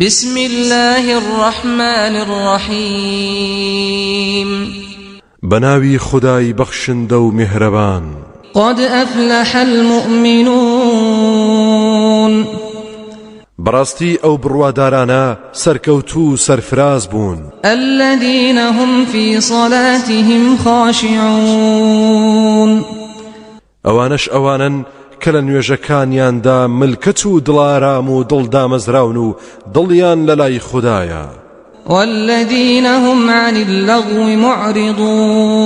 بسم اللە الرحمن الرحیم. بەناوی خودای بەخشندە و میهرەبان. قد افلح المومنون. بەڕاستی ئەو بڕوادارانە سەرکەوتوو و سەرفراز بوون. الذین هم فی صلاتهم خاشعون. ئەوانەش ئەوانەن کە لە نوێژەکانیاندا ملکەچ و دڵئارام و دڵ دامەزراون و دڵیان لەلای خودایە. والذین هم عن اللغو معرضون.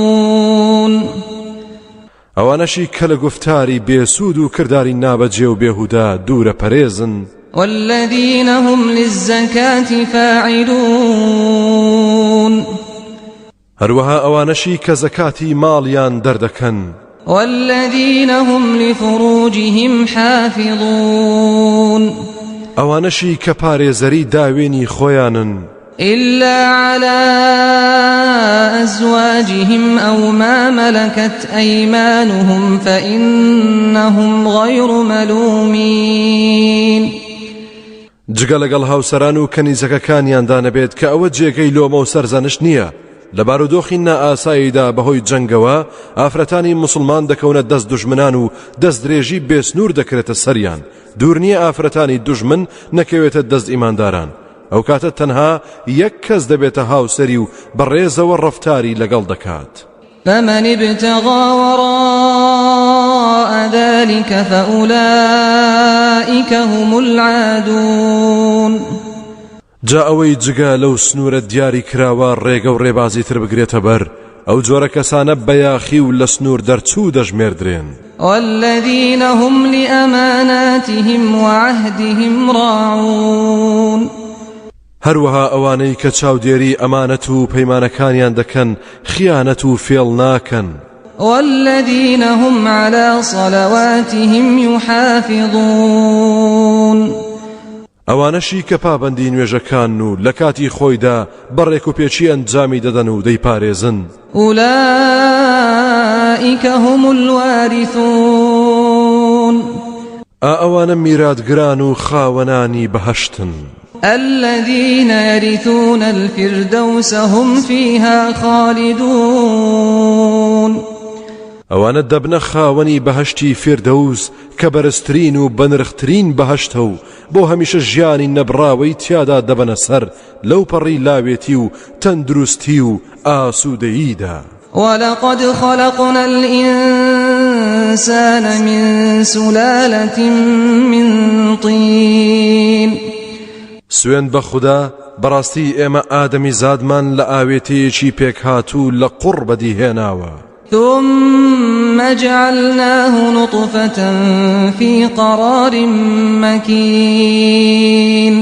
ئەوانەشی کە لە گوفتاری بێسوود و کرداری نابەجێ و بێهودە دوورە پەرێزن. والذین هم للزکاة فاعلون. هەروەها ئەوانەشی کە زەکاتی ماڵیان دەردەکەن. والذین هم لفروجهم حافظون. ئەوانەشی کە پارێزەری داوێنی خۆیانن. إلا على أزواجهم أو ما ملكت أيمانهم فإنهم غير ملومين. جگە لەگەڵ هاوسەران و کەنیزەکەکانیاندا نەبێت کە ئەوە جێگەی لۆمە و سەرزەنشت نییە لە بارودۆخی نائاساییدا بەهۆی جەنگەوە ئافرەتانی مسلمان دەکەونە دەست دوژمنان و دەستدرێژی بێسنوور دەکرێتە سەریان دوور نییە ئافرەتانی دوژمن نەکەوێتە دەست ئیمانداران ئەو کاتە تەنها یەک کەس دەبێتە هاوسەری و بەڕێزەوە ڕەفتاری لەگەڵ دەکات. فمن ابتغى وراء ذلك فأولئك هم العادون. جا ئەوەی جگە لەو سنوورە دیاری کراوە ڕێگە و ڕێبازی تر بگرێتە بەر ئەو جۆرە کەسانە بە یاخی و لە سنوور دەرچوو دەژمێردرێن. والذین هم لأماناتهم وعهدهم راعون. هەروەها ئەوانەی کە چاودێری ئەمانەت و پەیمانەکانیان دەکەن خیانەت و فێڵ ناکەن. والذین هم علی صلواتهم یحافظون. ئەوانەشی کە پابەندی نوێژەکانن و لە کاتی خۆیدا بە ڕێکوپێکی ئەنجامی دەدەن و دەیپارێزن. اولئک هم الوارثون. ئا ئەوانە میراتگران و خاوەنانی بەهەشتن. الذین یرثون الفردوس هم فیها خالدون. ئەوانە دەبنە خاوەنی بەهەشتی فیردەوس کە بەرزترین و بەنرخترین بەهەشتە و بۆ هەمیشە ژیانی نەبڕاوەی تیادا دەبەنە سەر لەوپەڕی لاوێتی و تەندروستی و ئاسوودەییدا. ولقد خلقنا الإنسان من سلالة من طین. سوێند بە خودا بەڕاستی ئێمە ئادەمیزادمان لە ئاوێتەیەکی پێکهاتوو لە قوڕ بەدیهێناوە. ثم جعلناه نطفة في قرار مکین.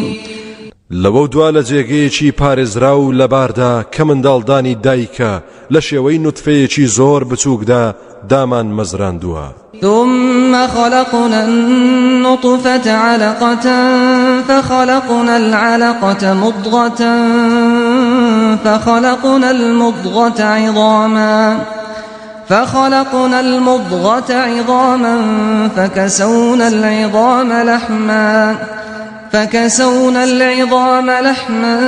لەوەو دوا لە جێگەیەکی پارێزراو لەباردا کە منداڵدانی دایکە لە شێوەی نوتفەیەکی زۆر بچووکدا دامان مەزراندووە. ثم خلقنا النطفة علقة فخلقنا العلقة مضغة فخلقنا المضغة عظاما فخلقنا المضغة عظاما فكسونا العظام لحما فكسونا العظام لحما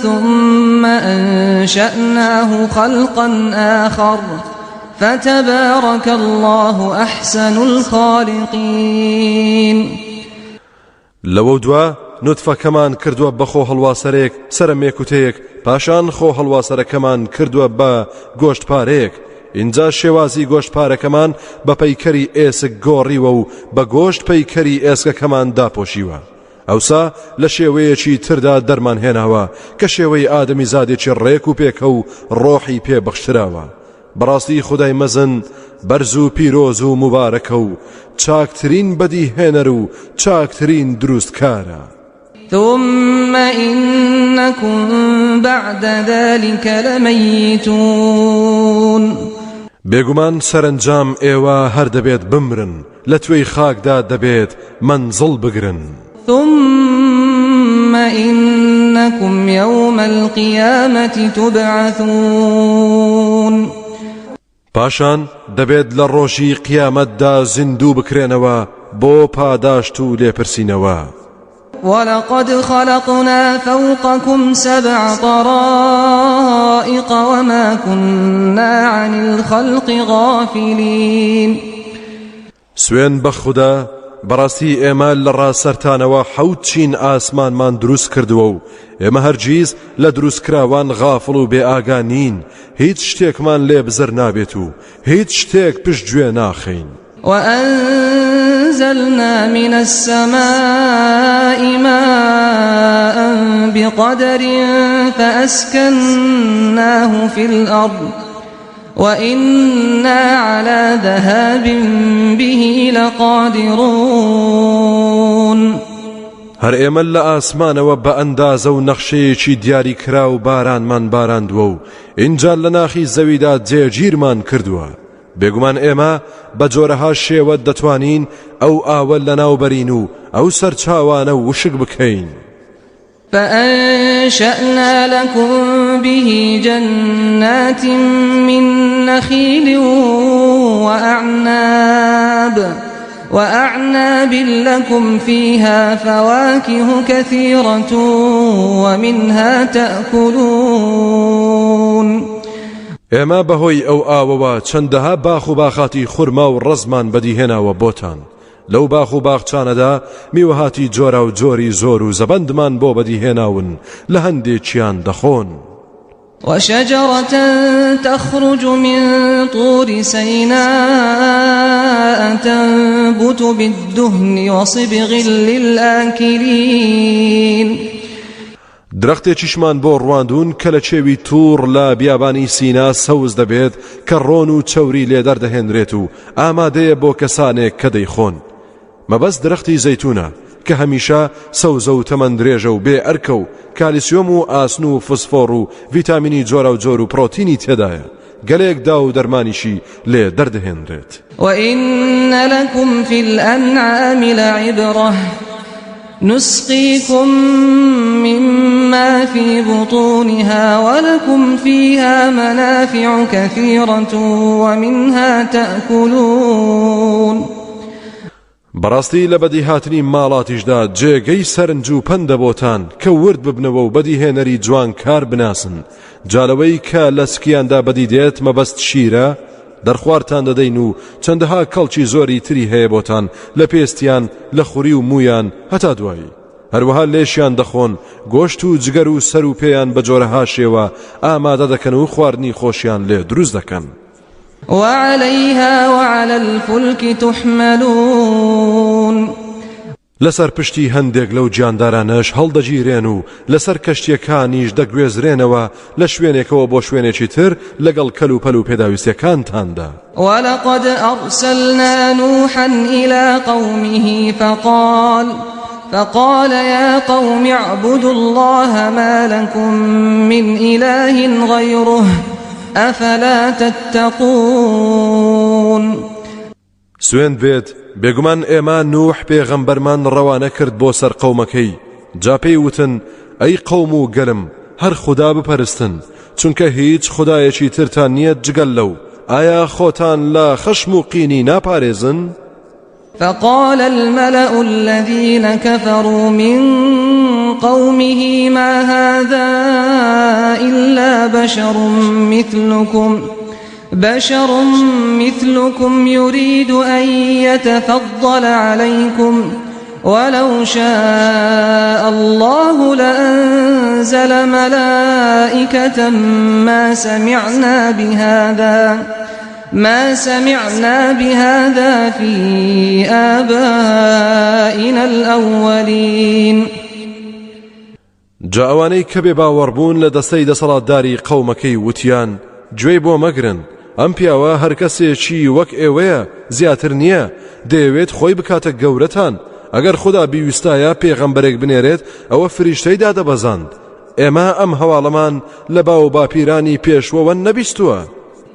ثم أنشأناه خلقا آخر فتبارك الله أحسن الخالقين. لەوە دوا نوتفەکەمان کردووە بە خۆ هەڵواسەرێک سەرە مێکوتەیەک پاشان خۆ هەڵواسەرەکەمان کردووە بە گۆشت پارەیەک ئینجا شێوازی گۆشت پارەکەمان بە پەیکەری ئێسک گۆڕیوە و بە گۆشت پەیکەری ئێسکەکەمان داپۆشیوە ئەوسا لە شێوەیەکی تردا دەرمان هێناوە کە شێوەی ئادەمیزادێکی ڕێک و پێکە و ڕۆحی پێ بەخشراوە بەڕاستی خودای مەزن بەرز و پیرۆز و موبارەکە و چاکترین بەدیهێنەر و چاکترین دروستکارە. ثم إنكم بعد ذلك لمیتون. بێگومان سەرەنجام ئێوە هەر دەبێت بمرن، لە توێی خاکدا دەبێت مەنزڵ بگرن. ثم إنكم يوم القیامة تبعثون. پاشان دەبێت لە ڕۆژی قیامەتدا زیندوو بکرێنەوە بۆ پاداشت و لێپرسینەوە. ولقد خلقنا فوقكم سبع طرائق وما كنا عن الخلق غافلين. سوێن بە خودا بەڕاستی ئێمە لە ڕاسەرتانەوە حەوت چین ئاسمانمان دروست کردووە و ئێمە هەرگیز لە دروستکراوان غافڵ و بێ ئاگا نین هیچ شتێکمان لێ بزر نابێت و هیچ شتێک پشت گوێ ناخەین. وأنزلنا من السماء ماء بقدر فأسكناه في الأرض وإنا على ذهاب به لقادرون. هەر ئێمە لە ئاسمانەوە بە ئەندازە و نەخشەیەکی دیاریکراو بارانمان باراندووە و ئینجا لە ناخی زەویدا جێگیرمان کردووە. بێگومان ئێمە بە جۆرەها شێوە دەتوانین ئەو ئاوە لەناوبەرین و ئەو سەرچاوانە وشک بکەین. فأنشأنا لكم به جنات من نخيل وأعناب وأعناب لكم فيها فواكه كثيرة ومنها تأكلون. ئێمە بەهۆی ئەو ئاوەوە چەندەها باخ و باخاتی خورما و ڕەزمان بەدیهێناوە بۆتان، لەو باخ و باخچانەدا میوەهاتی جۆراوجۆری زۆر و زەبەندمان بۆ بەدیهێناون، لە هەندێکیان دەخۆن. وشجرة تخرج من طور سيناء تنبت بالدهن وصبغ للآكلين. درەختێکیشمان بۆ ڕواندوون کە لە کێوی توڕ لە بیابانی سینا سەوز دەبێت کە ڕۆن و چەوری لێ دەردەهێنرێت و ئامادەیە بۆ کەسانێک کە دەیخۆن. مەبەست درەختی زەیتونە کە هەمیشە سەوزە و تەمەن درێژە و بێ ئەرکە و کالیسیۆم و ئاسن و فسفۆڕ و ڤیتامینی جۆراوجۆر و پڕۆتینی تێدایە، گەلێک داو و دەرمانیشی لێ دەردەهێنرێت. وإن لكم في الأنعام لعبرة نسقيكم مما في بطونها ولكم فيها منافع كثيرة ومنها تأكلون. بەڕاستی لە بەدیهاتنی ماڵاتیشدا جێگەی سەرنج و پەندە بۆتان کە ورد ببنەوە و بەدیهێنەری جوانکار بناسن، جا لەوەی کە لە سکیاندا بەدی دێت مەبەست شیرە، دەرخواردتان دەدەین و چەندەها کەڵکی زۆری تری هەیە بۆتان لە پێستیان لە خوری و موویان هەتا دوایی هەروەها لێشیان دەخۆن گۆشت و جگەر و سەر و پێیان بە جۆرەها شێوە ئامادە دەکەن و خواردنی خۆشیان لێ دروست دەکەن. وعليها وعلى الفلك تحملون. لەسەر پشتی هەندێک لەو گیاندارانەش هەڵدەگیرێن و لەسەر کەشتییەکانیش دەگوێزرێنەوە لە شوێنێکەوە بۆ شوێنێکی تر لەگەڵ کەلوپەل و پێداویستیەکانتاندا. ولقد أرسلنا نوحا إلى قومه فقال فقال يا قوم اعبدوا الله ما لكم من إله غيره أفلا تتقون. سوێند بێت بێگومان ئێمە نوح پێغەمبەرمان ڕەوانە کرد بۆ سەر قەومەکەی جا پێی وتن ئەی قەوم و گەلم هەر خودا بپەرستن چونکە هیچ خودایەکی ترتان نییە جگەل لەو ئایا خۆتان لە خەشم و قینی ناپارێزن؟ فقال الملأ الذين كفروا من قومه ما هذا إلا بشر مثلكم بشر مثلكم يريد أن يتفضل عليكم ولو شاء الله لأنزل ملائكة ما سمعنا بهذا ما سمعنا بهذا في آبائنا الأولين. جا ئەوانەی کە بێ باوەڕ بوون لە دەستەی دەسەڵاتداری قەومەکەی وتیان، گوێی بۆ مەگرن، ئەم پیاوە هەر کەسێکی وەک ئێوەیە زیاتر نییە، دەیەوێت خۆی بکاتە گەورەتان، ئەگەر خودا بیویستایە پێغەمبەرێک بنێرێت ئەوە فریشتەی دادەبەزاند، ئێمە ئەم هەواڵەمان لە باوباپیرانی پێشوەوە نەبیستووە.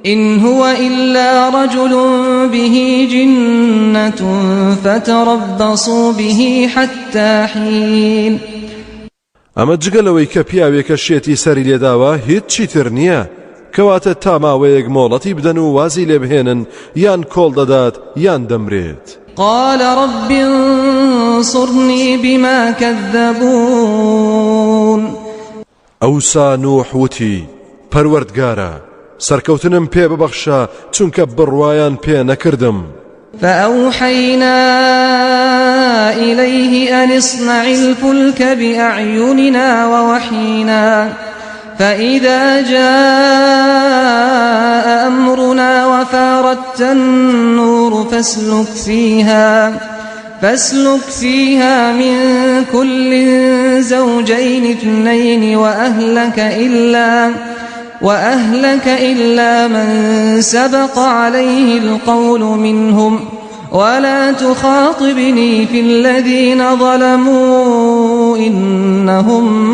إن هو إلا رجل به جنة فتربصوا به حتى حين. ئەمە جگە لەوەی کە پیاوێکە شێتی سەری لێداوە هیچ چیتر نییە، کەواتە تا ماوەیەک مۆڵەتی بدەن و وازی لێ بهێنن یان کۆڵ دەدات یان دەمرێت. قال رب انصرنی بما کذبون. ئەوسا نوح وتی، پەروەردگارا، سەرکەوتنم پێ ببەخشە چونکە بڕوایان پێ نەکردم. فأوحینا إلیه أن اصنع الفلک بأعیننا ووحینا فإذا جاء أمرنا وفارت النور فاسلك فيها فاسلك فيها من كل زوجين اثنين وأهلك إلا وأهلك إلا من سبق عليه القول منهم ولا تخاطبني في الذين ظلموا إنهم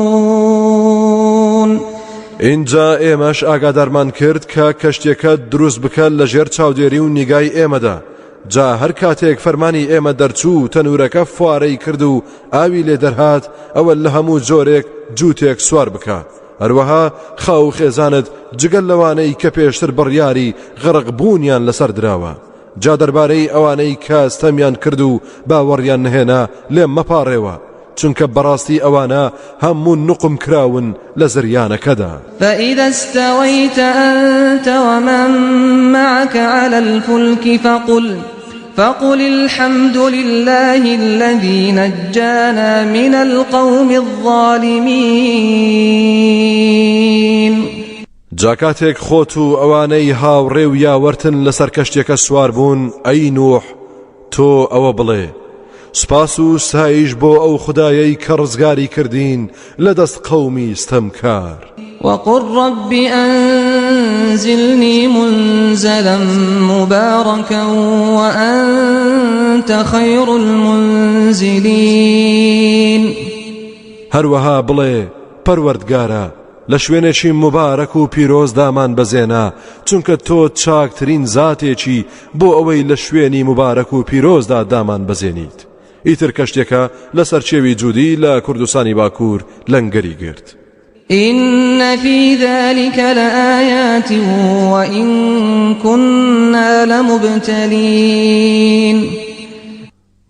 مغرقون. ئینجا ئێمەش ئاگادارمان کرد کە کەشتیەکە دروست بکە لە ژێر چاودێری و نیگای ئێمەدا جا هەر کاتێک فەرمانی ئێمە دەرچوو و تەنورەکە فوارەی کرد و ئاوی لێ دەرهات ئەوە لە هەموو جۆرێک جووتێک سوار بکە هەروەها خاو و خێزانت جگەل لەوانەی کە پێشتر بڕیاری غەرق بوونیان لەسەر دراوە جا دەربارەی ئەوانەی کە ستەمیان کرد و باوەڕیان نەهێنا لێم مەپاڕێوە چونکە بەڕاستی ئەوانە هەموو نوقم کراون لە زریانەکەدا. فإذا استويت أنت ومن معك على الفلك فقل فقل الحمد لله الذي نجانا من القوم الظالمين. جا کاتێک خۆت و ئەوانەی هاوڕێ و یاوەرتن لەسەر کەشتیەکە سوار بوون ئەی نوح تۆ ئەوە بڵێ، سوپاس و ستایش بۆ ئەو خودایەی کە ڕزگاری کردین لە دەست قەومی ستەمکار. وقل رب أنزلنی منزلا مبارکا وأنت خیر المنزلین. هەروەها بڵێ، پەروەردگارا، لە شوێنێکی موبارەک و پیرۆز دامان بەزێنە چونکە تۆ چاکترین زاتێکی بۆ ئەوەی لە شوێنی موبارەک و پیرۆزدا دامان بەزێنیت ئیتر کەشتێکە لەسەر کێوی جودی لە کوردستانی باکوور لەنگەری گرت. إن في ذلك لآيات وإن كنا لمبتلين.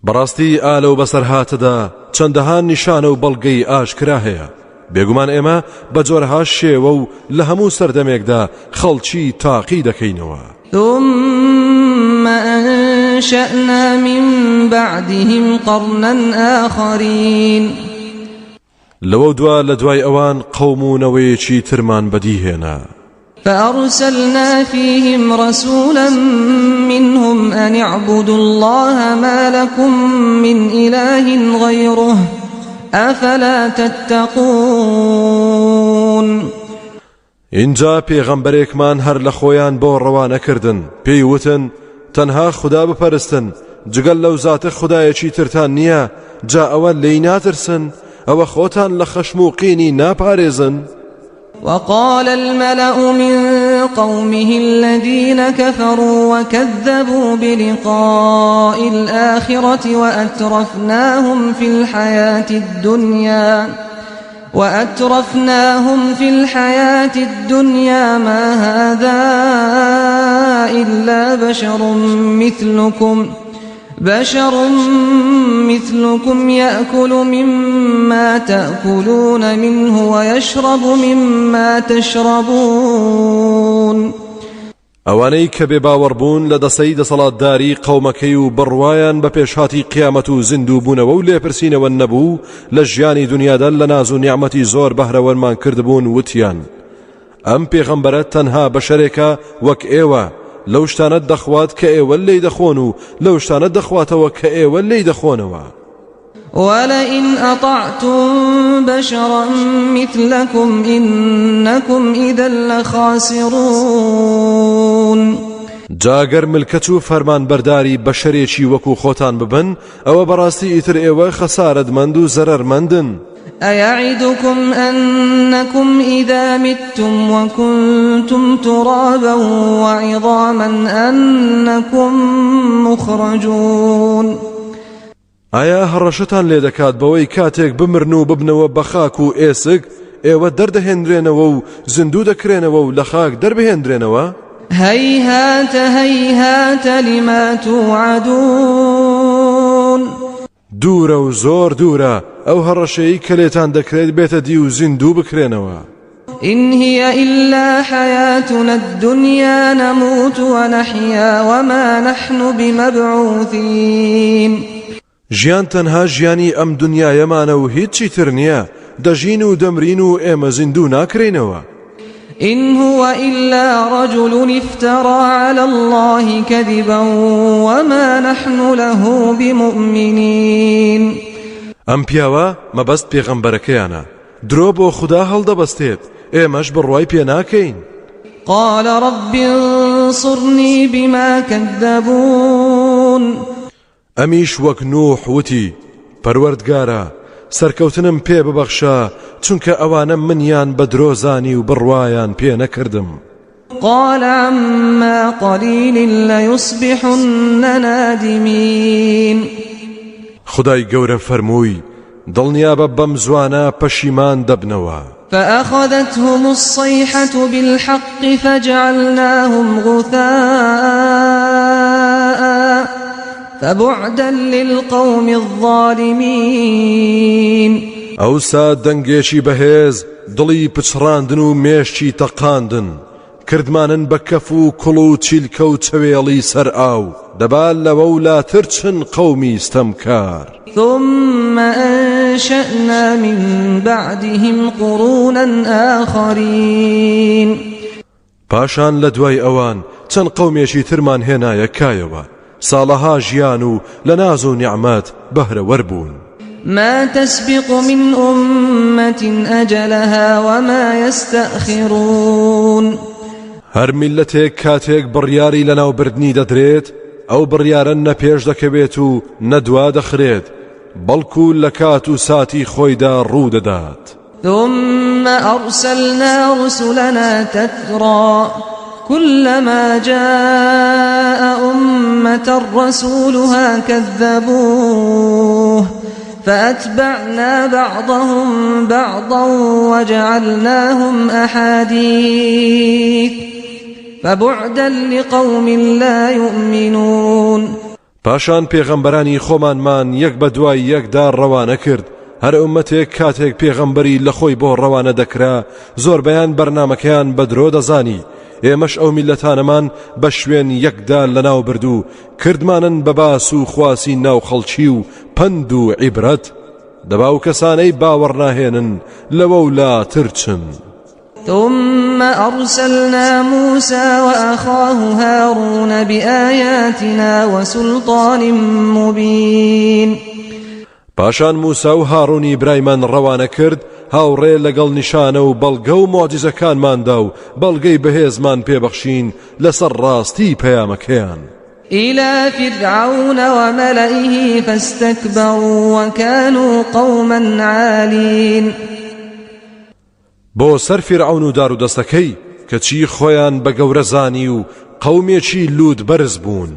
بەڕاستی ئا لەو بەسەرهاتەدا چەندەها نیشانە و بەڵگەی ئاشکرا هەیە، بێگومان ئێمە بە جۆرەها شێوە و لە هەموو سەردەمێکدا خەڵکی تاقی دەکەینەوە. ثم انشأنا من بعدهم قرنا آخرین. لەوەودوا لە دوای ئەوان قەوم و نەوەیەکی ترمان بەدیهێنا. فأرسلنا فیهم رسولا منهم أن اعبدوا الله ما لكم من إله غیره أفلا تتقون. ئینجا پێغەمبەرێکمان هەر لە خۆیان بۆ ڕەوانە کردن، پێی وتن، تەنها خودا بپەرستن، جگە لەو زاتە خودایەکی ترتان نییە، جا ئەوە لێی ناترسن؟ ئەوە خۆتان لە خەشم و قینی ناپارێزن؟ وقال الملأ من قومه الذين كفروا وكذبوا بلقاء الآخرة وأترفناهم في الحياة الدنيا وأترفناهم في الحياة الدنيا ما هذا إلا بشر مثلكم بشر مثلكم يأكل مما تأكلون منه ويشرب مما تشربون. ئەوانەی کە بێ باوەڕ بوون لە دەسەی دەسەڵاتداری قەومەکەی و بڕوایان بە پێشهاتی قیامەت و زیندوو بوونەوە و لێپرسینەوە نەبوو لە ژیانی دنیادا لە ناز و نیعمەتی زۆر بەهرەوەرمان کردبوون وتیان ئەم پێغەمبەرە تەنها بەشەرێکە وەک ئێوە لەو شتانە دەخوات کە ئێوە لێی دەخۆن و لەو شتانە دەخواتەوە کە ئێوە لێی دەخۆنەوە. ولئن أطعتم بشرا مثلكم إنكم إذا لخاسرون. جا گەر ملکەچ و فەرمانبەرداری بەشەرێکی وەکو خۆتان ببن ئەوە بەڕاستی ئیتر ئێوە خەسارەتمەند و زەرەرمەندن. أيعدكم أنكم إذا متم وكنتم ترابا وعظاما أنكم مخرجون. ئایا هەڕەشەتان لێ دەکات بەوەی کاتێک بمرن و ببنەوە بە خاک و ئێسک ئێوە دەردەهێنرێنەوە و زیندوو دەکرێنەوە و لە خاک دەربهێنرێنەوە؟ هیهات هیهات لما توعدون. دوورە و زۆر دوورە ئەو هەڕەشەیەی کە لێتان دەکرێت بێتە دی و زیندوو بکرێنەوە. إن هي إلا حياتنا الدنيا نموت ونحيا وما نحن بمبعوثين. ژیان تەنها ژیانی ئەم دنیایەمانە و هیچی تر نییە، دەژین و دەمرین و ئێمە زیندوو ناکرێینەوە. إن هو إلا رجل افترى على الله كذبا وما نحن له بمؤمنين. ئەم پیاوە مەبەست پێغەمبەرەکەیانە درۆ بۆ خودا هەڵدەبەستێت، ئێمەش بڕوای پێ ناکەین. قال رب انصرني بما كذبون. ئەمیش وەک نوح وتی، پەروەردگارا، سەرکەوتنم پێ ببەخشە، چونکە ئەوانە منیان بە درۆ زانی و بڕوایان پێ نەکردم. قال عما قلیل لیصبحن نادمین. خودای گەورە فەرمووی، دڵنیابە بەم زوانە پەشیمان دەبنەوە. فأخذتهم الصیحة بالحق فجعلناهم غثاء فبعدا للقوم الظالمین. ئەوسا دەنگێکی بەهێز دڵی پچڕاندن و مێشکی تەقاندن، کردمانن بە کەف و کوڵ و چیلکە و چەوێڵی سەر ئاو، دەبا لەوەو لاتر چن قەومی ستەمکار. ثم انشأنا من بعدهم قرونا آخرین. پاشان لە دوای ئەوان چەند قەومێکی ترمان هێنایە کایەوە، ساڵەها ژیان و لە ناز و نیعمەت بەهرەوەر بوون. ما تسبق من امة اجلها وما یستأخرون. هەر میللەتێک کاتێک بڕیاری لەناوبردنی دەدرێت، ئەو بڕیارە نە پێش دەکەوێت و نە دوا دەخرێت، بەڵکو لە کات و ساتی خۆیدا ڕوو دەدات. ثم أرسلنا رسلنا تترا كلما جاء أمة رسولها كذبوه فأتبعنا بعضهم بعضا وجعلناهم أحاديث فبعدا لقوم لا يؤمنون. پاشان پێغەمبەرانی خۆمانمان یەک بە دوای یەکدا ڕەوانە کرد، هەر ئوممەتێک کاتێک پێغەمبەری لە خۆی بۆ ڕەوانە دەکرا زۆربەیان بەرنامەکەیان بە درۆ دەزانی، ئێمەش ئەو میللەتانەمان بە شوێن یەکدا لەناو برد و کردمانن بە باس و خواسی ناو خەڵکی و پەند و عیبرەت، دەبا ئەو کەسانەی باوەڕ ناهێنن لەوەولا تر چن. ثم أرسلنا موسى وأخاه هارون بآياتنا وسلطان مبين. پاشان موسا و هاڕونی برایمان ڕەوانە کرد هاوڕێ لەگەڵ نیشانە و بەڵگە و موعجیزەکانماندا و بەڵگەی بەهێزمان پێبەخشین لەسەر ڕاستی پەیامەکەیان. إلى فرعون وملئه فاستكبروا وكانوا قوما عالين. بۆ سەر فیرعەون و دارودەستەکەی، کەچی خۆیان بە گەورە زانی و قەومێکی لووت بەرز بوون.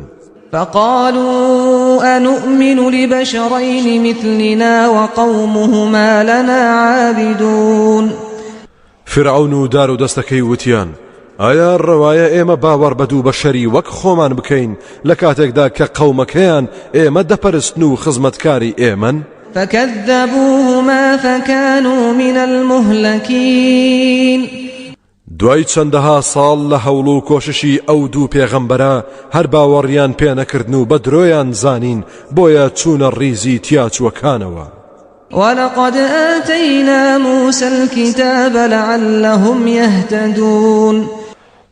فقالوا انؤمن لبشرین مثلنا وقومهما لنا عابدون. فیرعەون و دارودەستەکەی وتیان، ئایا ڕەوایە ئێمە باوەڕ بە دوو بەشەری وەک خۆمان بکەین لە کاتێکدا کە قەومەکەیان ئێمە دەپەرستن و خزمەتکاری ئێمەن؟ فکذبوهما فکانوا من المهلکین. دوای چەندەها ساڵ لە هەوڵ و کۆششی ئەو دوو پێغەمبەرە هەر باوەڕیان پێ نەکردن و بە درۆیان زانین بۆیە چوونە ڕیزی تیاچووەکانەوە. ولقد آتینا موسی الکتاب لعلهم یهتدون.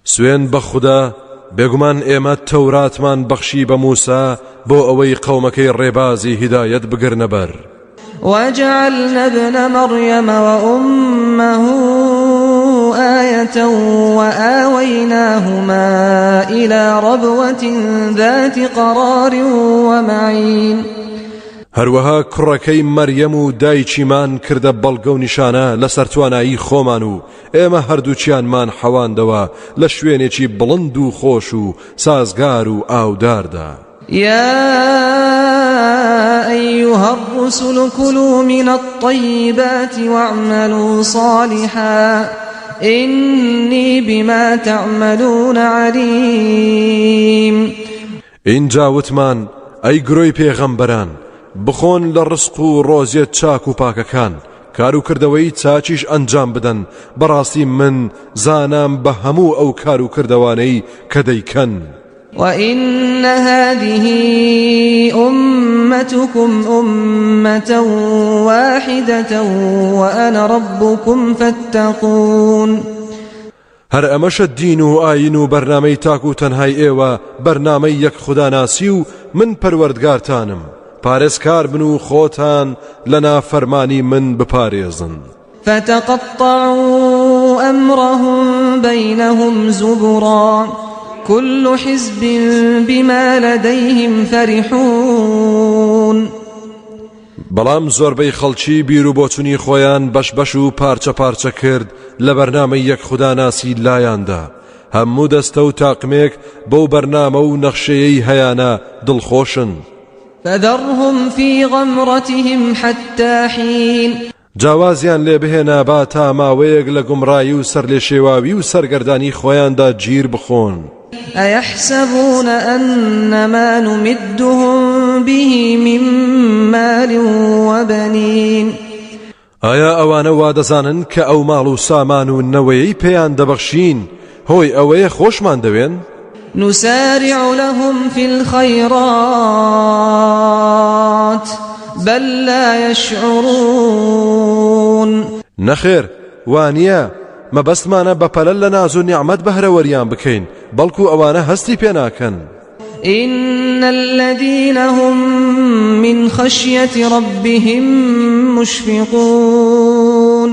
سوێند بە خودا بێگومان ئێمە تەوراتمان بەخشی بە موسا بۆ ئەوەی قەومەکەی ڕێبازی هیدایەت بگرنە بەر. وجعلنا ابن مریم وأمه آیة وآویناهما إلی ربوة ذات قرار ومعین. هەروەها کوڕەکەی مەریەم و دایکیمان کردە بەڵگە و نیشانە لەسەر توانایی خۆمان و ئێمە هەردووکیانمان حەواندەوە لە شوێنێکی بڵند و خۆش و سازگار و ئاوداردا. یا ایها الرسل کلوا من الطیبات واعملوا صالحا. إنی بما تعملون علیم. ئینجا وتمان، ئەی گرۆی پێغەمبەران، بخۆن لە ڕزق و ڕۆزیە چاک و پاکەکان، کار و کردەوەی چاکیش ئەنجام بدەن، بەڕاستی من زانام بە هەموو ئەو کار و کردەوانەی کە دەیکەن. وإن هذه أمتكم أمة واحدة وأنا ربكم فاتقون. هەر ئەمەشە دین و ئاین و بەرنامەی تاک و تەنهای ئێوە، بەرنامەی یەک خوداناسی و من پەروەردگارتانم، پارێزکار بن و خۆتان لە نافەرمانی من بپارێزن. فتقطعوا أمرهم بينهم زبرا كل حزب بما لديهم فرحون. بەڵام زۆربەی خەڵکی بیر و بۆچونی خۆیان بەش بەش و پارچە پارچە کرد لە بەرنامەی یەک خوداناسی لایاندا، هەموو دەستە و تاقمێک بەو بەرنامە و نەخشەیەی هەیانە دڵخۆشن. فذرهم في غمرتهم حتى حين. جا وازیان لێ بهێنە با تا ماوەیەک لە گومڕایی و سەرلێشێواوی و سەرگەردانی خۆیاندا گیر بخۆن. أيحسبون أن ما نمدهم به من مال وبنين. ئایا ئەوانە وا دەزانن کە ئەو ماڵ و سامان و نەوەیەی پێیان دەبەخشین هۆی ئەوەیە خۆشمان دەوێن؟ نسارع لهم في الخيرات بل لا يشعرون. نەخێر وانییە، مەبەستمانە بەپەلە لە ناز و نیعمەت بەهرەوەریان بکەین، بەڵکو ئەوانە هەستی پێ ناکەن. إن الذين هم من خشية ربهم مشفقون.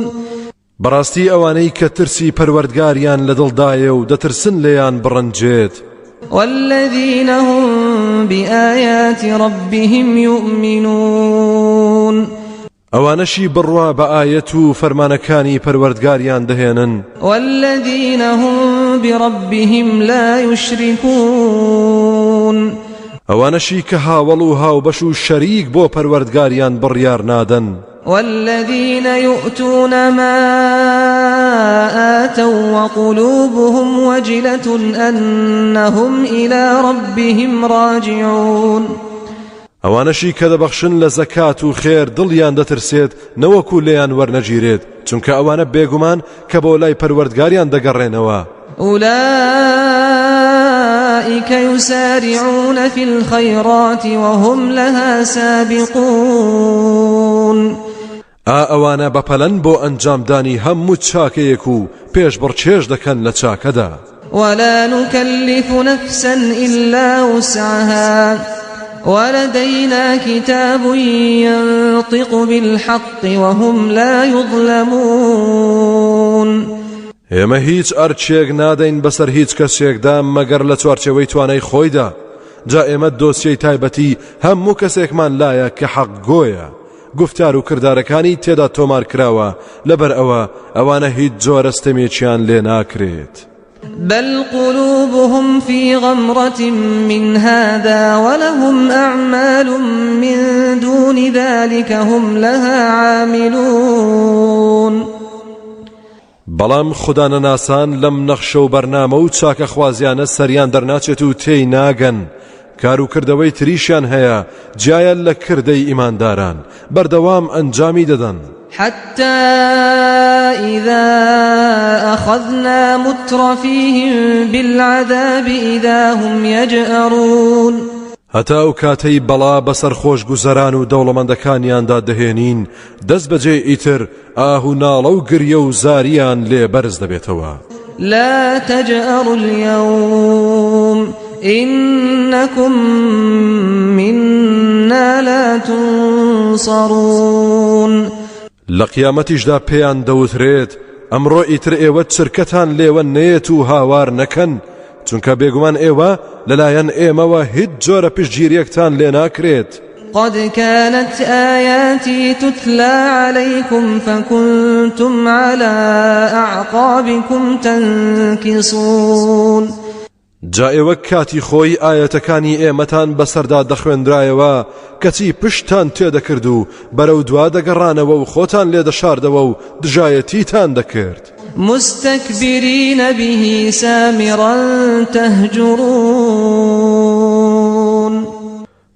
بەڕاستی ئەوانەی کە ترسی پەروەردگاریان لە دڵدایە و دەترسن لێیان بڕەنجێت. والذین هم بآیات ربهم یؤمنون. ئەوانەشی بڕوا بە ئایەت و فەرمانەکانی پەروەردگاریان دەهێنن. والذین هم بربهم لا یشرکون. ئەوانەشی کە هاوەڵ و هاوبەش و شەریک بۆ پەروەردگاریان بڕیار نادەن. والذین یؤتون ما آتوا وقلوبهم وجلة أنهم إلى ربهم راجعون. ئەوانەشی کە دەبەخشن لە زەکات و خێر دڵیان دەترسێت نەوەکو لێیان وەرنەگیرێت، چونکە ئەوانە بێگومان کە بۆ لای پەروەردگاریان دەگەڕێنەوە. أولئك يسارعون في الخيرات وهم لها سابقون. ئا ئەوانە بەپەلەن بۆ ئەنجامدانی هەموو چاکەیەک و پێشبڕکێش دەکەن لە چاکەدا. ولا نكلف نفسا إلا وسعها ولدينا كتاب ينطق بالحق وهم لا يظلمون. ئێمە هیچ ئەرکێک نادەین بەسەر هیچ کەسێکدا مەگەر لە چوارچێوەی توانای خۆیدا، جا ئێمە دۆسیەی تایبەتی هەموو کەسێکمان لایە کە حەقگۆیە، گوفتار و کردارەکانی تێدا تۆمار کراوە، لەبەر ئەوە ئەوانە هیچ جۆرە ستەمێکیان لێ ناکرێت. بل قلوبهم في غمرة من هذا ولهم أعمال من دون ذلك هم لها عاملون. بەڵام خودانەناسان لەم نەخشە و بەرنامە و چاکەخوازیانە سەریان دەرناچێت و تێی ناگەن، کار و کردەوەی تریشیان هەیە جیایە لە کردەی ئیمانداران، بەردەوام ئەنجامی دەدەن. حتى إذا أخذنا مترفيهم بالعذاب إذا هم يجأرون. هەتا ئەو کاتەی بەڵا بەسەر خۆشگوزەران و دەوڵەمەندەکانیاندا دەهێنین، دەست بەجێ ئیتر ئاه و ناڵە و گریە و زاریان لێ بەرز دەبێتەوە. لا تجأروا اليوم إنكم منا لا تنصرون. لە قیامەتیشدا پێیان دەوترێت ئەمڕۆ ئیتر ئێوە چرکەتان لێوە نەیەت و هاوار نەکەن، چونکە بێگومان ئێوە لەلایەن ئێمەوە هیچ جۆرە پشتگیریەکتان لێ ناکرێت. قد كانت آياتي تتلى عليكم فكنتم على أعقابكم تنكصون. جا ئێوە کاتی خۆی ئایەتەکانی ئێمەتان بەسەردا دەخوێندرایەوە کەچی پشتتان تێدەکرد و بەرەو دوا دەگەڕانەوە و خۆتان لێ دەشاردەوە و دژایەتیتان دەکرد. مستكبرين به سامرا تهجرون.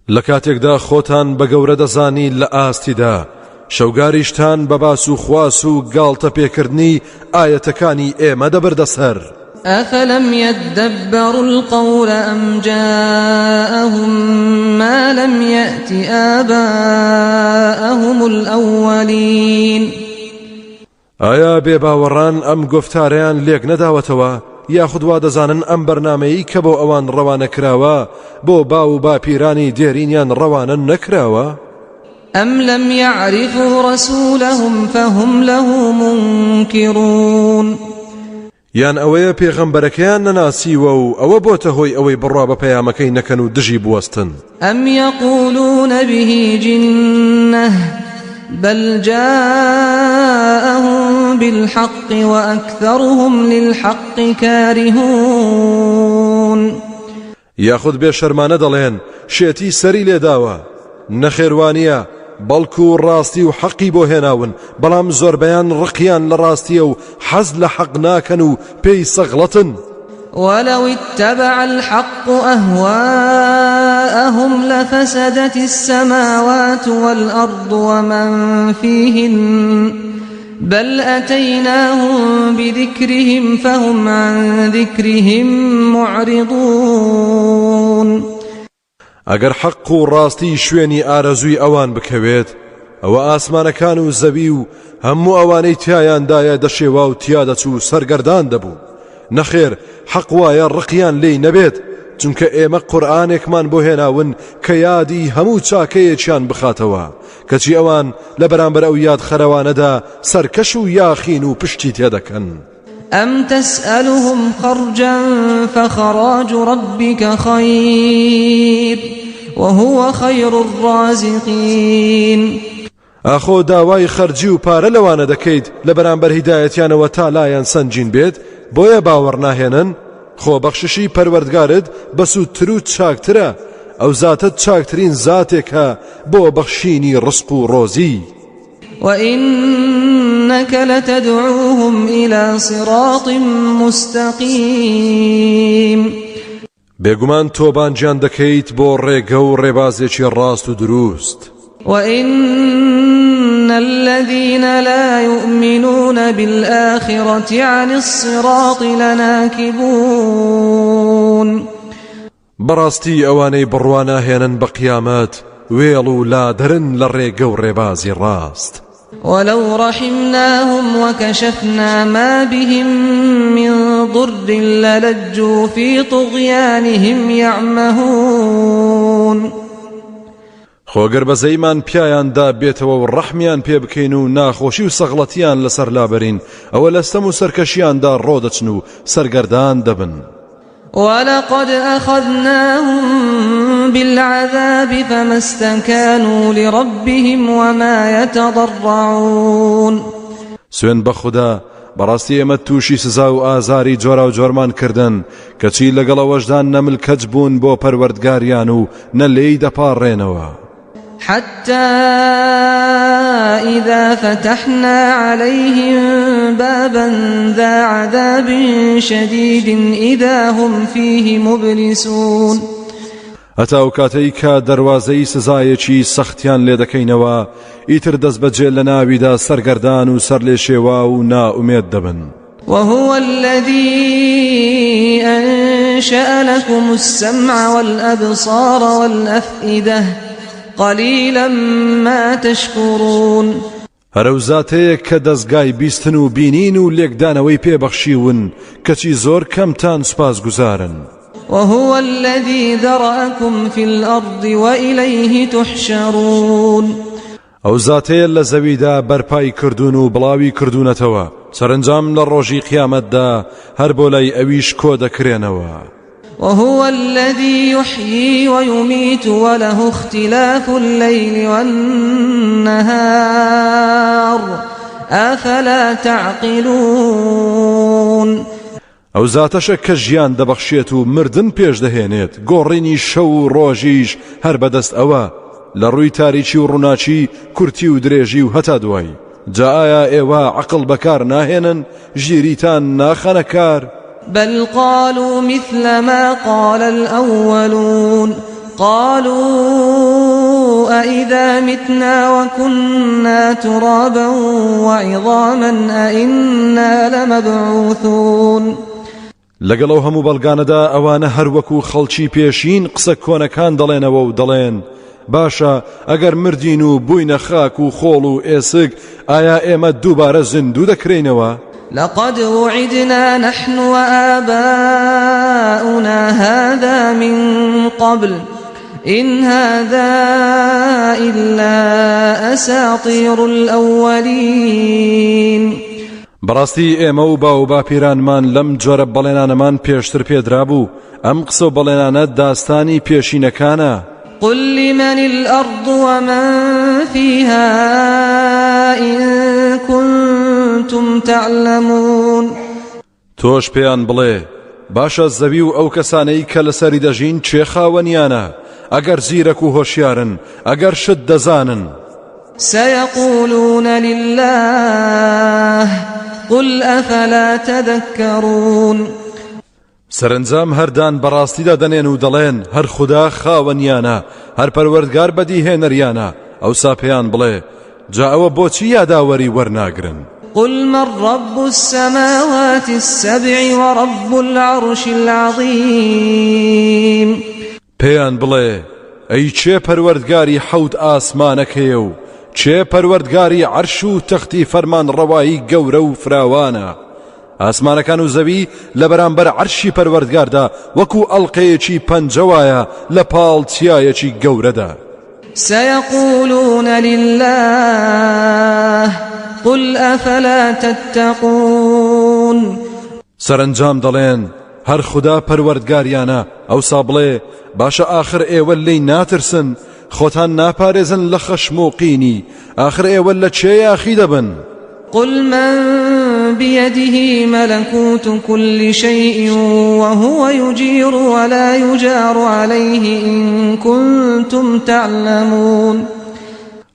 لە کاتێکدا خۆتان بە گەورە دەزانی لە ئاستیدا، شەوگاریشتان بە باس و خواس و گاڵتە پێکردنی ئایەتەکانی ئێمە دەبردە سەر. أفلم يدبروا القول أم جاءهم ما لم يأت آباءهم الأولين. ئایا بێباوەڕان ئەم گۆفتارەیان لێک نەداوەتەوە یاخود وا دەزانن ئەم بەرنامەیەی کە بۆ ئەوان ڕەوانە کراوە بۆ باو و باپیرانی دێرینیان ڕەوانە نەکراوە؟ أم لم يعرفوا رسولهم فهم له منكرون. یان ئەوەیە پێغەمبەرەکەیان نەناسیوە و ئەوە بۆتە هۆی ئەوەی بڕوا بە پەیامەکەی نەکەن و دژی بوەستن. أم يقولون به جنة بل جاءهم بالحق وأكثرهم للحق كارهون. یاخود بێ شەرمانە دەڵێن شێتی سەری لێداوە، نەخێر وانییە، بەڵکو ڕاستی و حەقی بۆ هێناون، بەڵام زۆربەیان ڕقیان لە ڕاستییە و حەز لە حەق ناکەن و پێی سەغڵەتن. ولو اتبع الحق أهواءهم لفسدت السماوات والأرض ومن فيهن بل أتيناهم بذكرهم فهم عن ذكرهم معرضون. ئەگەر حەق و ڕاستی شوێنی ئارەزووی ئەوان بکەوێت ئەوە ئاسمانەکان و زەوی و هەموو ئەوانەی تیایاندایە دەشێوا و تیا دەچوو سەرگەردان دەبوو نەخێر حەق وایە ڕقیان لێی نەبێت چونکە ئێمە قورئانێکمان بۆ هێناون کە یادی هەموو چاکەیەکیان بخاتەوە کەچی ئەوان لە بەرامبەر ئەو یاد خەرەوانەدا سەرکەش و یاخین و پشتی تێدەکەن. ئەم تسألهم خرجا فخراج ربك خیر وهو خیر الرازقین. ئاخۆ داوای خەرجی و پارە لەوانە دەکەیت لە بەرامبەر هیدایەتیانەوە تا لایان سەنگین بێت بۆیە باوەڕ ناهێنن؟ خۆ بەخششی پەروەردگارت بەسوودتر و چاکترە، ئەو زاتە چاکترین زاتێکە بۆ بەخشینی ڕزق و ڕۆزی. وإنك لتدعوهم إلى صراط مستقیم. بێگومان تۆ بانگیان دەکەیت بۆ ڕێگە و ڕێبازێکی ڕاست و دروست. وإن الذين لا يؤمنون بالآخرة عن الصراط لناكبون. بەڕاستی ئەوانەی بڕوا ناهێنن بە قیامەت وێڵ و لادەرن لە ڕێگە و ڕێبازی ڕاست. ولو رحمناهم وكشفنا ما بهم من ضر للجوا في طغيانهم يعمهون. خۆ گەر بەزەیمان پیایاندا بێتەوە و ڕەحمیان پێ بکەین و ناخۆشی و سەغڵەتیان لەسەر لابەرین ئەوە لە ستەم و سەرکەشیاندا ڕۆدەچن و سەرگەردان دەبن. ولقد أخذناهم بالعذاب فما استكانوا لربهم وما يتضرعون. سوێند بە خودا بەڕاستی ئێمە تووشی سزا و ئازاری جۆراوجۆرمان کردن کەچی لەگەڵ ئەوەشدا نە ملکەچ بوون بۆ پەروەردگاریان و نە لێی دەپاڕێنەوە. حتى إذا فتحنا عليهم بابا ذا عذاب شديد إذا هم فيه مبلسون. هەتا ئەو کاتەی کە دەروازەی سزایەکی سەختیان لێ دەکەینەوە ئیتر دەستبەجێ لە ناویدا سەرگەردان و سەرلێشێواو و نائومێد دەبن. وهو الذي أنشأ لكم السمع والأبصار والأفئدة قليلا ما تشكرون. هەر ئەو زاتەیە کە دەزگای بیستن و بینین و لێکدانەوەی پێ بەخشیون کەچی زۆر کەمتان سوپاسگوزارن. وهو الذي ذرأكم في الأرض وإليه تحشرون. ئەو زاتەیە لە زەویدا بەرپای کردوون و بڵاوی کردوونەتەوە، سەرەنجام لە ڕۆژی قیامەتدا هەر بۆ لای ئەویش کۆ دەکرێنەوە. وهو الذي يحيي ويميت وله اختلاف الليل والنهار أفلا تعقلون. ئەو زاتەشە کە ژیان دەبەخشێت و مردن پێش دەهێنێت، گۆڕینی شەو و ڕۆژیش هەر بەدەست ئەوە، لە ڕووی تاریکی و ڕووناکی، کورتی و درێژی و هەتا دوایی. جا ئایا ئێوە عەقڵ بەکار ناهێنن، ژیریتان ناخەنە کار؟ بل قالوا مثل ما قال الأولون قالوا أإذا متنا وكنا ترابا وعظاما أإنا لمبعوثون لەگەڵ ئەو هەموو بەڵگانەدا ئەوانە هەر وەکو خەڵکی پێشین قسە کۆنەکان دەڵێنەوە و دەڵێن باشە ئەگەر مردین و بووینە خاک و خۆڵ و ئێسک ئایا ئێمە دووبارە زیندوو دەکرێینەوە؟ لقد وعدنا نحن وآباؤنا هذا من قبل إن هذا إلا أساطير الأولين بەڕاستی ئێمە و باو باپیرانمان لەم جۆرە بەڵێنانەمان پێشتر پێدرابوو ئەم قسە و بەڵێنانە داستانی پێشینەکانە. قل لمن الأرض ومن فيها إن كنتم تعلمون تۆش پێیان بڵێ باشە زەوی و ئەو کەسانەی کە لەسەری دەژین کێ خاوەنیانە ئەگەر زیرەک و هۆشیارن ئەگەر شت دەزانن. سيقولون لله قل أفلا تذكرون سەرەنجام هەر دان بە ڕاستیدا دەنێن و دەڵێن هەر خودا خاوەنیانە، هەر پەروەردگار بەدیهێنەریانە، ئەوسا پێیان بڵێ، جا ئەوە بۆچی یاداوەری وەرناگرن؟ قل من رب السماوات السبع ورب العرش العظیم. پێیان بڵێ، ئەی کێ پەروەردگاری حەوت ئاسمانەکەیە و کێ پەروەردگاری عەرش و تەختی فەرمانڕەوایی گەورە و فراوانە؟ ئاسمانەکان و زەوی لە بەرامبەر عەرشی پەروەردگاردا وەکو ئەڵقەیەکی پەنجە وایە لە پاڵ چیایەکی گەورەدا. سيقولون لله قل أفلا تتقون. سەرەنجام دەڵێن، هەر خودا پەروەردگاریانە، ئەوسا بڵێ، باشە ئاخر ئێوە لێی ناترسن، خۆتان ناپارێزن لە خەشم و قینی، ئاخر ئێوە لە کێ یاخی دەبن؟ قل من بيده ملكوت كل شيء وهو يجير ولا يجار عليه إن كنتم تعلمون.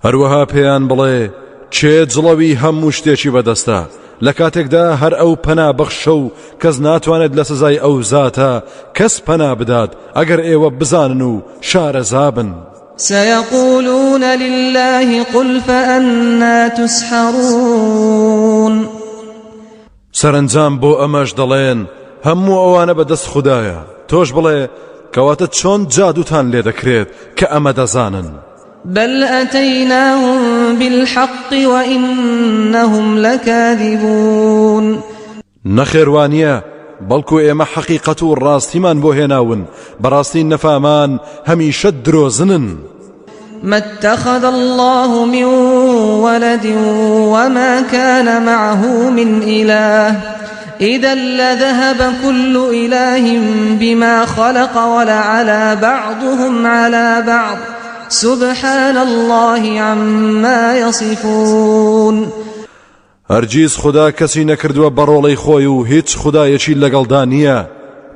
هەروەها پێیان بڵێ، کێ جڵەوی هەموو شتێکی بەدەستە، لە کاتێکدا هەر ئەو پەنا بەخشە و کەس ناتوانێت لە سزای ئەو زاتە کەس پەنا بدات ئەگەر ئێوە بزانن و شارەزابن. سيقولون لله قل فأنا تسحرون. سەرەنجام بۆ ئەمەش دەڵێن هەموو ئەوانە بەدەست خودایە، تۆش بڵێ کەواتە چۆن جادووتان لێ دەکرێت کە ئەمە دەزانن؟ بل أتيناهم بالحق وإنهم لكاذبون. نەخێر وانیە بەڵکو ئێمە حەقیقەت و ڕاستیمان بۆ هێناون بەڕاستی نەفامان هەمیشە درۆزنن. ما اتخذ الله من ولد وما كان معه من إله إذا لذهب كل إله بما خلق ولعلى بعضهم على بعض سبحان الله عما يصفون. هەرگیز خودا کەسی نەکردووە بە ڕۆڵەی خۆی و هیچ خودایەکی لەگەڵدا نییە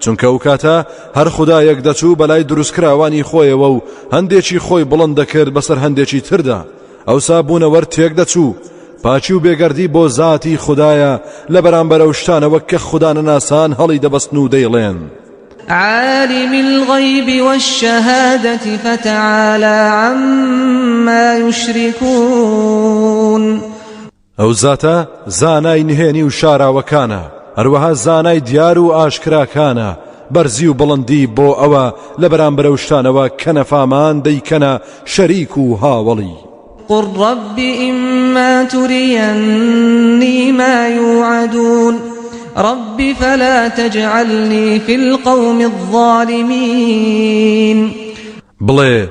چونکە ئەو کاتە هەر خودایەک دەچوو بەلای دروستکراوانی خۆیەوە و هەندێکی خۆی بڵند دەکرد بەسەر هەندێکی تردا ئەوسا بوونەوەر تێک دەچوو پاکی و بێگەردی بۆ زاتی خودایە لە بەرامبەر ئەو شتانەوە کە خودانەناسان هەڵی دەبەستن و دەیڵێن. عالم الغیب والشهادة فتعالی عما یشرکون. ئەو زاتە زانای نهێنی و شاراوەکانە، هەروەها زانای دیار و ئاشکراکانە، بەرزی و بڵندی بۆ ئەوە لە بەرامبەر ئەو شتانەوە کە نەفامان دەیکەنە شەریک و هاوەڵی. قل رب إما ترینی ما یوعدون رب فلا تجعلنی فی القوم الظالمین. بڵێ،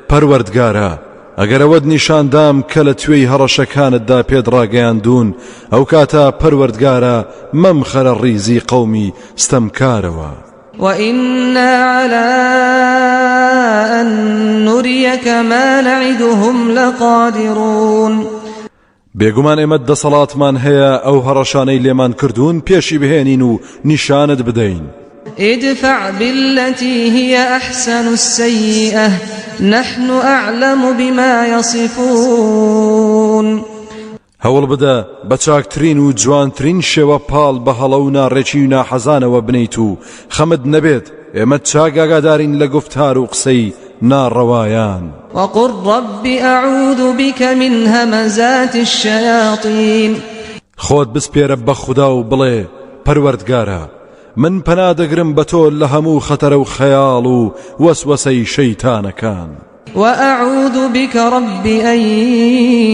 پەروەردگارا، ئەگەر ئەوەت نیشان دام کە لە توێی هەڕەشەکانتدا پێت ڕاگەیاندوون، ئەوکاتە پەروەردگارا مەمخەرە ڕیزی قەومی ستەمکارەوە. وإنا على أن نريك ما نعدهم لقادرون. بێگومان ئێمە دەسەڵاتمان هەیە ئەو هەڕەشانەی لێمان کردوون پێشی بهێنین و نیشانت بدەین. ادفع بالتي هي أحسن السيئة نحن أعلم بما يصفون. هەوڵ بدە بە چاکترین و جوانترین شێوە پاڵ بە هەڵە و ناڕێکی و ناحەزانەوە بنێیت و خەمت نەبێت، ئێمە چاک ئاگادارین لە گوفتار و قسەی ناڕەوایان. وقل رب أعوذ بك من همزات الشیاطین. خۆت بسپێرە بە خودا و بڵێ، پەروەردگارا، من پەنا دەگرم بە تۆ لە هەموو خەتەرە و خەیاڵ و وەسوەسەی شەیتانەکان. وأعوذ بك رب أن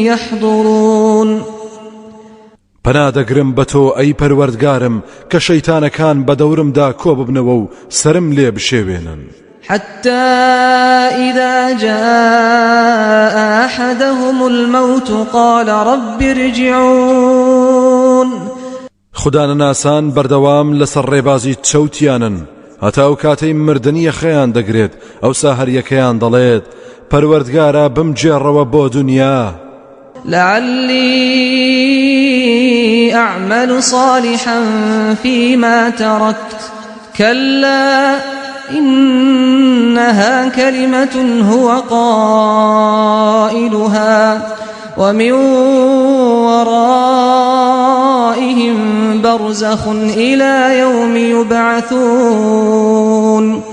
يحضرون. پەنا دەگرم بە تۆ ئەی پەروەردگارم کە شەیتانەکان بە دەورمدا کۆ ببنەوە و سەرم لێ بشێوێنن. حتى إذا جاء أحدهم الموت قال رب ارجعون. خودانەناسان بەردەوام لەسەر ڕێبازی چەوتیانن هەتا ئەو کاتەی مردن یەخەیان دەگرێت، ئەوسا هەریەکەیان دەڵێت، پەروەردگارا بمگێڕەوە بۆ دونیا. لعلی أعمل صالحا فيما تركت كلا إنها كلمة هو قائلها ومن ورائهم برزخ إلى يوم يبعثون.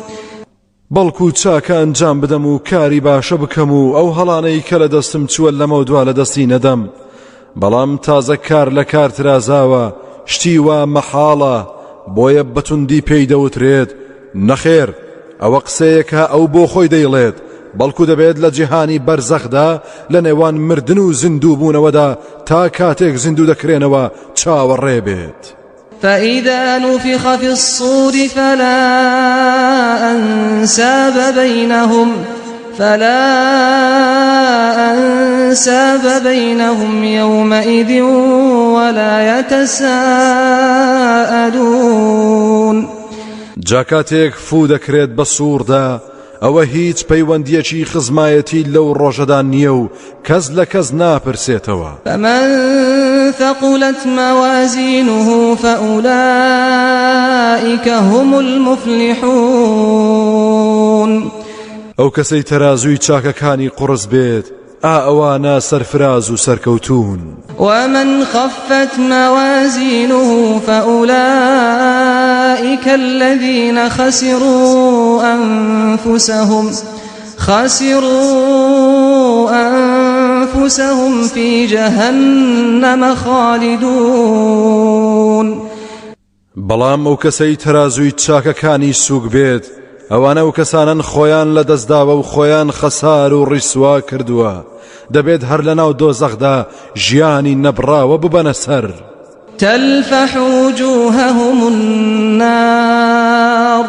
بەڵکو چاکە ئەنجام بدەم و کاری باشە بکەم و ئەو هەڵانەی کە لە دەستم چووە لەمەودوا لە دەستی نەدەم، بەڵام تازە کار لە کار ترازاوە، شتی وا مەحاڵە، بۆیە بەتوندی پێی دەوترێت، نەخێر، ئەوە قسەیەکە ئەو بۆ خۆی دەیڵێت، بەڵکو دەبێت لە جیهانی بەرزەخدا لە نێوان مردن و زیندووبوونەوەدا تا کاتێک زیندوو دەکرێنەوە چاوەڕێ بێت. فإذا نفخ في الصور فلا أنساب بينهم فلا أنساب بينهم يومئذ ولا يتساءلون. جا کاتێک فوو دەکرێت بە سووردا ئەوە هیچ پەیوەندیەکی خزمایەتی لەو ڕۆژەدا نییە و کەس لە کەس ناپرسێتەوە. فمن ثقلت موازینه فأولئک هم المفلحون. ئەو کەسەی تەرازووی چاکەکانی قوڕس بێت ئا ئەوانە سەرفراز و سەرکەوتوون. ومن خفت موازینه فأولئک الذین خسروا أنفسهم خسروا أنفسهم في جهنم خالدون. بەڵام ئەو کەسەی تەرازووی چاکەکانی سووک بێت ئەوانە ئەو کەسانەن خۆیان لە دەستداوە و خۆیان خەسار و ڕیسوا کردووە، دەبێت هەر لەناو دۆزەخدا ژیانی نەبڕاوە ببەنە سەر. تلفح وجوههم النار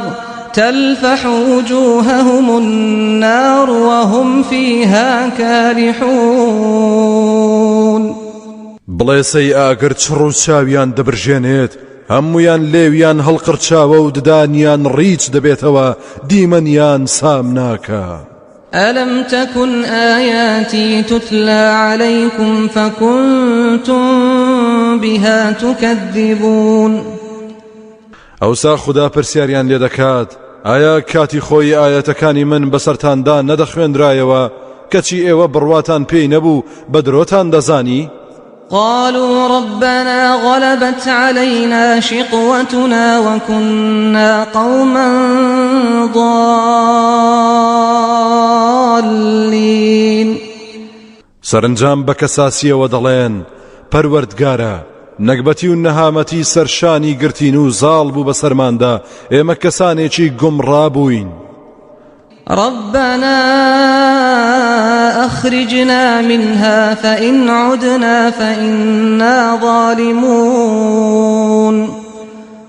تلفح وجوههم النار وهم فيها كالحون. بڵێسەی ئاگر چڕ و چاویان دەبرژێنێت، هەموویان لێویان هەڵقرچاوە و ددانیان ڕیچ دەبێتەوە، دیمەنیان سامناکە. ألم تكن آياتي تتلى عليكم فكنتم بها تكذبون. ئەوسا خودا پرسیاریان لێ دەکات، ئایا کاتی خۆی ئایەتەکانی من بەسەرتاندا نەدەخوێندرایەوە، کەچی ئێوە بڕواتان پێی نەبوو، بە درۆتان دەزانی؟ قالوا ربنا غلبت علينا شقوتنا وكنا قوما ضالين. سەرنجام بە کەساسیەوە دەڵێن، پەروەردگارە، نەگبەتی و نەهامەتی سەرشانی گرتین و زاڵ بوو بەسەرماندا، ئێمە کەسانێکی گومڕا بووین. ربنا أخرجنا منها فإن عدنا فإنا ظالمون.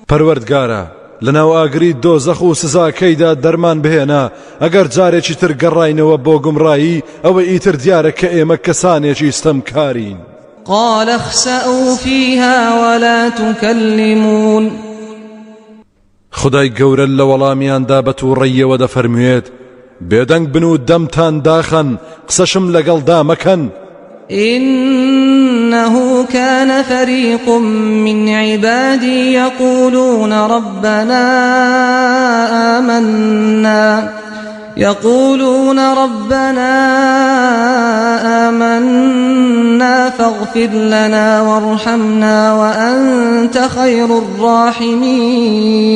پەروەردگارە، لەناو ئاگری دۆزەخ و سزاکەیدا دەرمان بهێنە، ئەگەر جارێکی تر گەڕاینەوە بۆ گومڕایی ئەوە ئیتر دیارە کە ئێمە کەسانێکی ستەمکارین. قال اخسأوا فيها ولا تكلمون. خودای گەورە لە وەڵامیاندا بە تووڕەییەوە دەفەرموێت، بێدەنگ بن و دەمتان داخەن، قسەشم لەگەڵدا مەکەن. إنه كان فريق من عبادي يقولون ربنا آمنا يقولون ربنا آمنا فاغفر لنا وارحمنا وأنت خير الراحمين.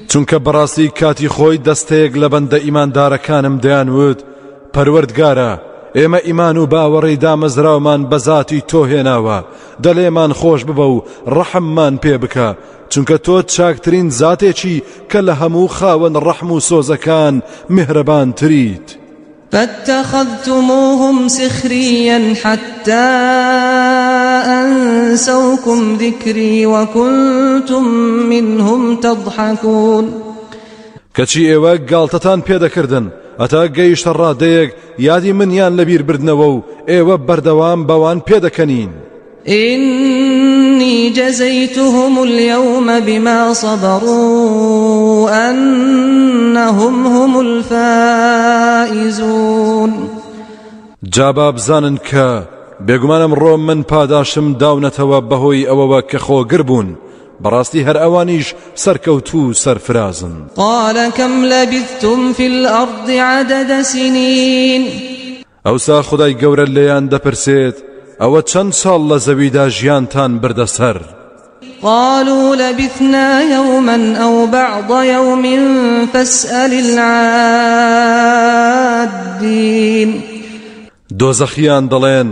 چونکە بەڕاستی کاتی خۆی دەستەیەک لە بەندە ئیماندارەکانم دەیانوت، پەروەردگارا، ئێمە ئیمان و باوەڕی دامەزراومان بە زاتی تۆ هێناوە، دە لێمان خۆش ببە و ڕەحممان پێ بکە، چونکە تۆ چاکترین زاتێکی کە لە هەموو خاوەن ڕەحم و سۆزەکان میهرەبانتریت. فاتخذتموهم سخريا حتى أنسوكم ذكري وكنتم منهم تضحكون. کەچی ئێوە گاڵتەتان پێدەکردن هەتا گەیشتە ڕادەیەک یادی منیان لەبیر بردنەوە و ئێوە بەردەوام بەوان پێدەکەنین. إني جزيتهم اليوم بما صبروا أنهم هم الفائزون. جا با بزانن کە بێگومان ئەمڕۆ من پاداشتم داونەتەوە بەهۆی ئەوەوە کە خۆگر بوون، بەڕاستی هەر ئەوانیش سەرکەوتوو و سەرفرازن. قال كم لبثتم في الأرض عدد سنين. ئەوسا خودای گەورە لێیان دەپرسێت، ئەوە چەند ساڵ لە زەویدا ژیانتان بردە سەر؟ قالوا لبثنا يوما أو بعض يوم فاسأل العادين. دۆزەخیان دەڵێن،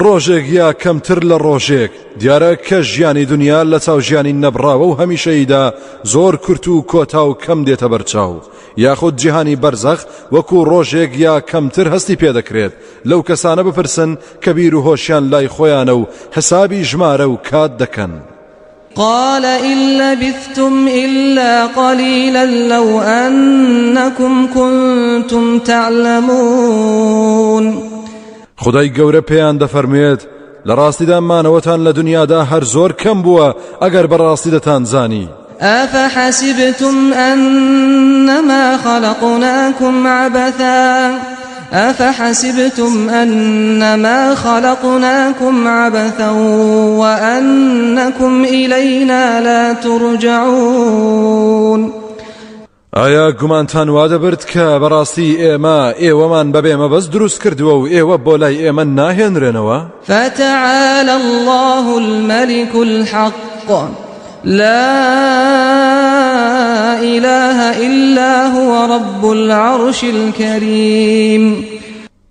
ڕۆژێک یا کەمتر لە ڕۆژێک، دیارە کە ژیانی دنیا لە چاو ژیانی نەبڕاوە و هەمیشەییدا زۆر کورت و کۆتا و کەم دێتە بەرچاو، یاخود جیهانی بەرزەخ وەکو ڕۆژێک یا کەمتر هەستی پێدەکرێت، لەو کەسانە بپرسن کە بیر و هۆشیان لای خۆیانە و حسابی ژمارە و کات دەکەن. قال إن لبثتم إلا قليلا لو أنكم كنتم تعلمون. خودای گەورە پێیان دەفەرموێت، لە ڕاستیدا مانەوەتان لە دنیادا هەر زۆر کەم بووە ئەگەر بەڕاستی دەتانزانی. أفحسبتم أنما خلقناكم عبثا أفحسبتم أنما خلقناكم عبثا وأنكم إلينا لا ترجعون. ئایا گومانتان وا دەبرد کە بەڕاستی ئێمە ئێوەمان بەبێ مەبەست دروست کردووە و ئێوە بۆ لای ئێمە ناهێنرێنەوە؟ فتعالى الله الملك الحق لا إله إلا هو رب العرش الكريم.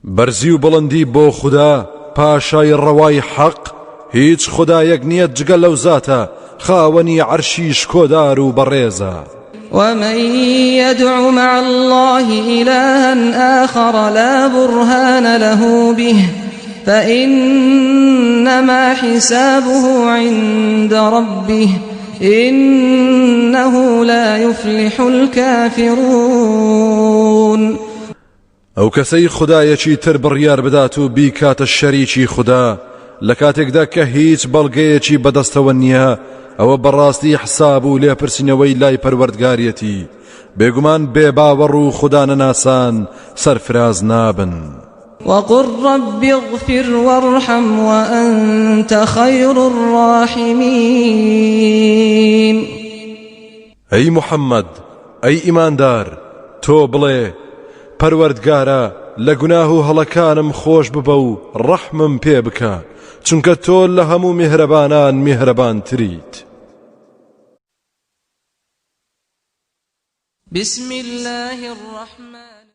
بەرزی و بڵندی بۆ خودا پاشای ڕەوای حەق، هیچ خودایەک نییە جگە لەو زاتە، خاوەنی عەرشی شکۆدار و بەڕێزە. ومن يدع مع الله إلها آخر لا برهان له به فإنما حسابه عند ربه إنه لا يفلح الكافرون. ئەو کەسەی خودایەکی تر بڕیار بدات و بیکاتە شەریکی خودا لە کاتێکدا کە هیچ بەڵگەیەکی بەدەستەوە نییە، ئەوە بەڕاستی حساب و لێپرسینەوەی لای پەروەردگاریەتی، بێگومان بێباوەڕ و خودا نەناسان سەرفراز نابن. وقل رب اغفر وارحم وأنت خير الراحمين. ئەی محەممەد، ئەی ئیماندار، تۆ بڵێ، پەروەردگارا لە گوناه و هەڵەکانم خۆش ببە و ڕەحمم پێ بکە، چونکە تۆ لە هەموو میهرەبانان میهرەبانتریت. بسم الله الرحمن.